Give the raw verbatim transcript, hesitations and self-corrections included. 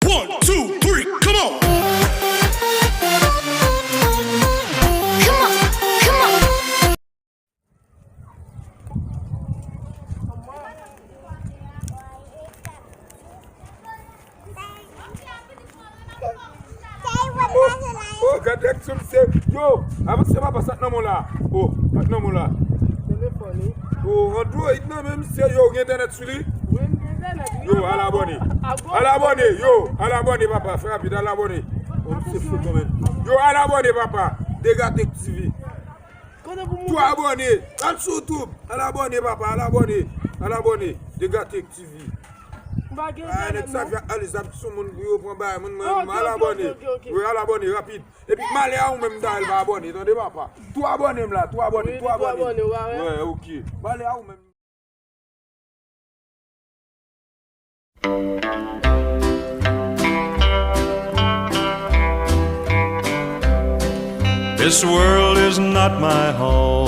One, two, three, come on! Come on, come on! Oh, oh, gade ak sou misye. Yo, avanse papa, sa k nan men w la. Oh, sa k nan men w la. Oh, Android nan men misye, yo, gen entènèt sou li. Yo, al abòne. Al abòne, yo, al abòne papa, fè rapid, al abòne. Oh, misye fou kanmenm. Yo, al abòne papa. Degatek T V. Tou abòne. Al sou YouTube. Al abòne papa, al abòne. Al abòne. Degatek T V. Ah, nèg sa fè alizab sou moun pou yo pran bagay moun mwen al abòne. Wi, al abòne rapid. Epi malè a ou menm dayè l pa abòne, tande papa. Tou abòne m la, tou abòne, tou abòne. Wi, ok. Malè a ou menm. This world is not my home.